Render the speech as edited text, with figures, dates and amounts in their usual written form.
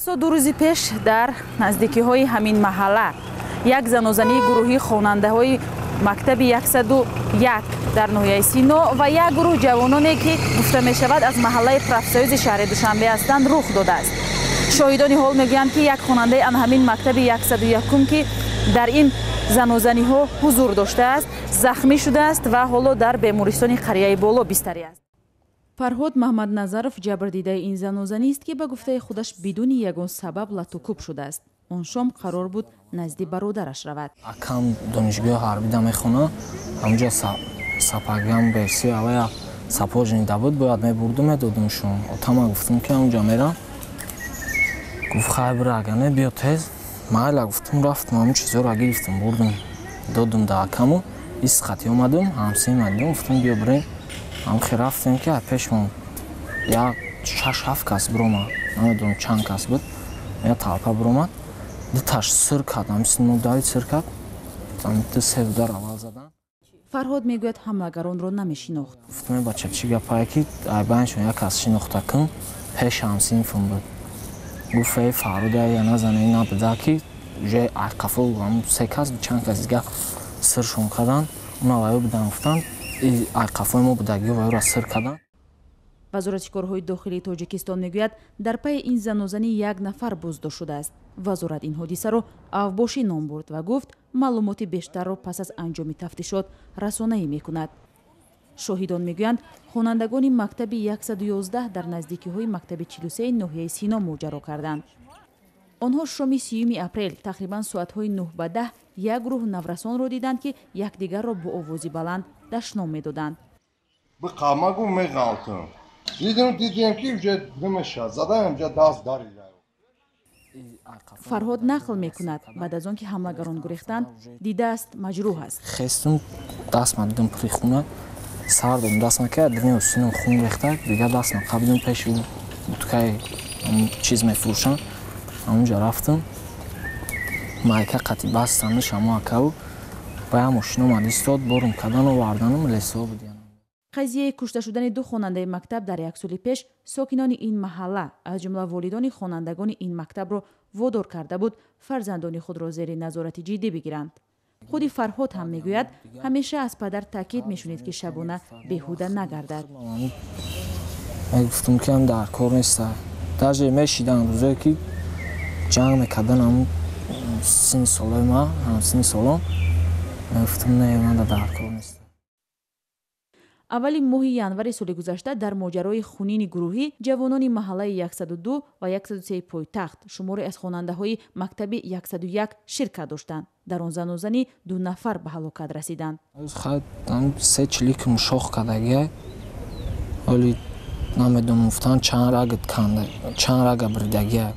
Расо 2 рӯзи пеш дар наздикиҳои ҳамин маҳалла як занозании гурӯҳии хонандаҳои мактаби 101 дар ноҳияи Сино ва як гурӯҳ ҷавононе, ки гуфта мешавад аз маҳаллаи Профсоюзи шаҳри Душанбе ҳастанд, рух додааст. Шоҳидони ҳол мегӯянд, ки як хонандаи ан ҳамин мактаби 101, ки дар ин занозаниҳо ҳузур доштааст, захмӣ шудааст ва ҳоло дар бемористони қарияи боло бистарӣ аст. Фарҳод Маҳмадназаров ҷабрдидаи ин занозанист, ки ба гуфтаи худаш бидуни ягон сабаб латукӯб шудааст. Он шом қарор буд назди бародараш равад. Акам донишгоҳи ҳарбида мехонад, ҳамҷо сапагам берси авая сапожнида буд, бояд мебурду медодумшон. Отама гуфтум, ки ҳамҷо мерам. Гуфт, хай бира, ага не, биё тез. Майла гуфтум, рафтум, ҳамун чизҳоро гирифтум, бурдум, додум да акаму, истқати омадум, ҳамсима дидум, гуфтум, биё бирем. Ҳамхе рафтем, ки пешмон як 6-7 кас биромад, намедонам чанд кас буд, як талпа биромад, дуташ сир кард, ҳамин давид сир кард, ду се удар аввал задан. Фарҳод мегӯяд, ҳамлагаронро намешинохт. Гуфтум, бача, чӣ гапае, ки айбаншон як кас шинохта кун, пеш ҳамсинфум буд. Гуфт, эй Фаруда я назане, набуда, ки уже айқафо се кас, чанд кас дига сиршон кардан, уна ваё будан, гуфтанд, айқафои мо будагиё ваёра сир кардан. Вазорати корҳои дохилии Тоҷикистон мегӯяд, дар пайи ин занозанӣ як нафар боздошт шудааст. Вазорат ин ҳодисаро авбошӣ ном бурд ва гуфт, маълумоти бештарро пас аз анҷоми тафтишот расонаӣ мекунад. Шоҳидон мегӯянд, хонандагони мактаби 111 дар наздикиҳои мактаби 43 ноҳияи Сино моҷаро карданд. Онҳо шоми 30 апрел тақрибан соатҳои 9 ба 10 як гурӯҳ наврасонро диданд, ки якдигарро бо овози баланд дашном медоданд. Биқамагу меғалтам. Дидем, дидем, ки уже намеша задаем, ҷа даст дарида. Фарҳод нақл мекунад, баъд аз он ки ҳамлагарон гурехтанд, дидааст маҷрӯҳ аст. Хестум, дастма дидум пури хуна, сар додум, дастма ки дини устинам хун рехта, дигар дастма қабидум, пеши буткаи чиз мефурӯшанд, ҳамунҷо рафтам, майка қати бастану шамо акаву ба як мошин омад истод, борум кардан, овардану лесо буд. Қазияи кушта шудани ду хонандаи мактаб дар як соли пеш сокинони ин маҳалла, аз ҷумла волидони хонандагони ин мактабро водор карда буд фарзандони худро зери назорати ҷиддӣ бигиранд. Худи Фарҳод ҳам мегӯяд, ҳамеша аз падар таъкид мешунид, ки шабона беҳуда нагардад. Мегуфтум, ки ҳам дар кор неста. Даже мешидан рӯзое, ки ҷанг мекардан, ҳамун синни солои ма, ҳамсинни солон, мегуфтум, не, манда дар кор неста. Аввали моҳи январи соли гузашта дар моҷарои хунини гурӯҳӣ ҷавонони маҳаллаи 102 ва 103 пойтахт, шуморе аз хонандаҳои мактаби 101 ширкат доштанд. Дар он занозанӣ 2 нафар ба ҳалокат расиданд. Се чилик мушох кардагия, ҳоли намедонам, гуфтанд, чанд рага канда, чанд рага бридагия.